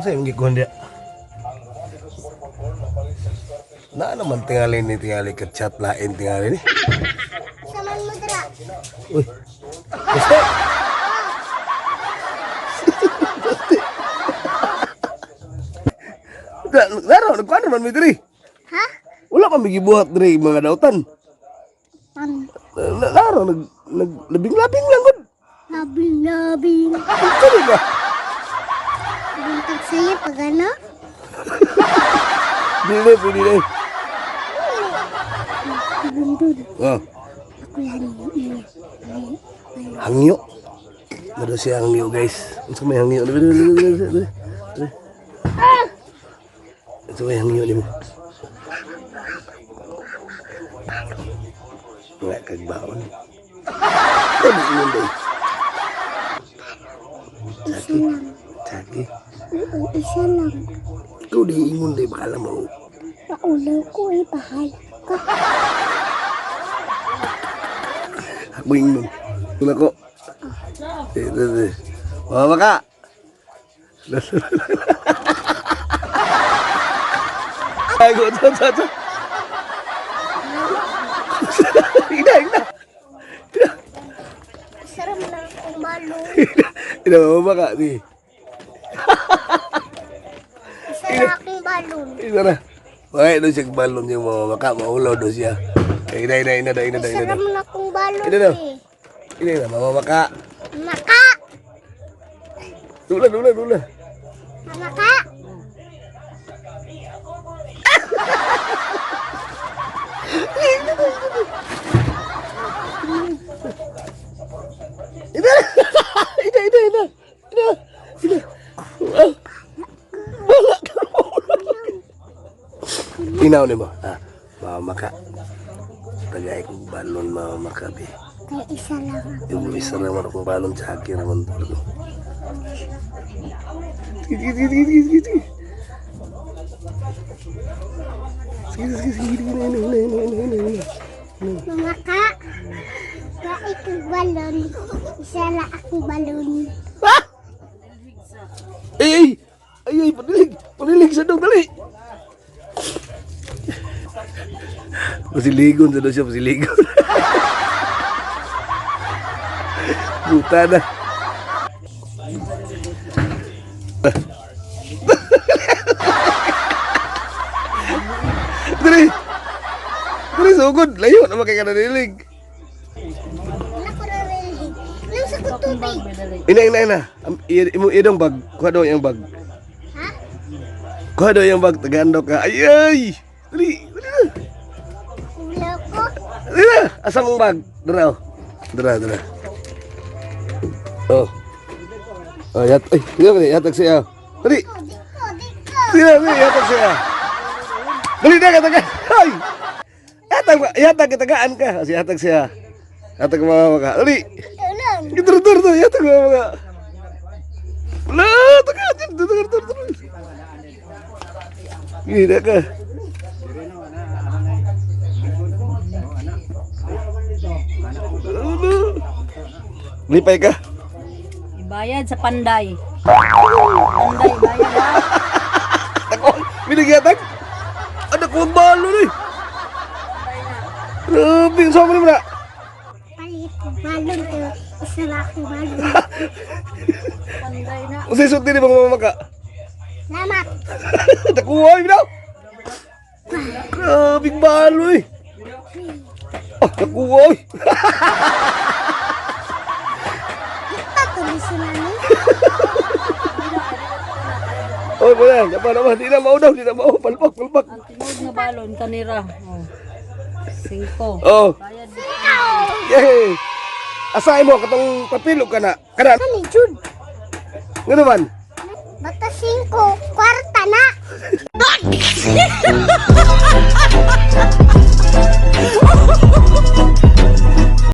Unsa imong gikuha diya? Na naman tingali ni tingali ka chat lain tingali ni. Saman mo dira. Uy. Basta. Laro, nagkuhan man mi diri. Ha? Wala pa mi gibuhat diri mga dautan. Pan. Laro nag nag labing-labing lang gud. Labing labing. Ano ba? Buntag sa'yo pag ano? Dili, pwede na. Bundod. Oh, Ako yan. Iya. hangyo. Nado siya hangyo, guys. Unsa may hangyo? Dili, dili, dili, dili, dili. Unsa may hangyo nimo? Nga kag baon. Ano yun day? Isa lang. Saki. Oo, isa lang. Ikaw di ingon day baka lang mo. Maulaw ko eh. Bahala ka. Ako ingon. Una ko. Eh, eh, eh. Mama ka. Ay, go, go, go, go. Ina, ina. Ina, Sarap na akong balon. ina, mama ka. Di. Isa na akong balon. Ina na. Ay, doon siya balon yung mama ka. Maulaw doon siya. Eh, Ina, ina, ina, ina, ina, ina. Sarap na akong balon Ina na. eh. Ina, ina, mama ka. Maka! Dula, dula, dula. Maka! Ina! Ina, ina, ina! Ina! Ina! Ah! Wala ka Inaw ni mo. Ah, mama ka. Tagay kong balon, mama ka, be. Kaya isa lang ako. Yung isa naman akong balon, tsaki naman talaga. Sige, sige, sige, sige, sige, sige. Sige, sige, sige, sige, ina, ina, ina, ina, ina, ina. Mama ka! Kaya ikong balon. Isa lang akong balon. Ah! Ay, ay! Ay, ay, panilig! Panilig sa dong, dali! Pasiligon sa daw siya, pasiligon. Buta na. Dali! Dali, sugod! Layo na kay ka nanilig. Wala ko narinig. Nang sa kong tubig. Ina, ina, ina. Imo idong bag. Kuha daw yung bag. Ha? Kuha daw yung bag. Tagaan daw ka. Ay, ay! Dali, dali na. Ulaw ko. Dali na. Asa mong bag? Dara, oh. Dara, dara. Oh. Oh, yat. Ay, dali, dali. Yatag siya. Dali. Oh, di ko, di ko. Dali na, dali. Yatag siya. Dali na, katagaan. Ay! Yatag, yatag, katagaan ka. Kasi yatag siya. Yatag mga maka. Dali. Ito lang. Dara, dara, dara. Yatag mga maka. Wala, tagaan. Dara, dara, dara. Gila ka. Ano? Lipay ka. Ibayad sa Panday. Panday, bayad ha. Ako, binigyatag. Anak ko ang balo na eh. Grabe, ang sama naman na. Palit ko balon ko. Isa lang akong balon. Panday na. Ang sisot din ibang mamaka. Salamat. Nakuha, binaw. Grabe ang balo eh. Ah, nakuha eh. Patuloy si mami. Oy, wala. Dapat naman. Di na mao daw. Di na mao. Palpak, palpak. Ang tinuod nga balon kanira. Oh. Singko. Oh. Bayad. Yay! Asay mo, katong papilo ka na. Kana, Kani, Jud. nga naman. Bata 5, kwarta na.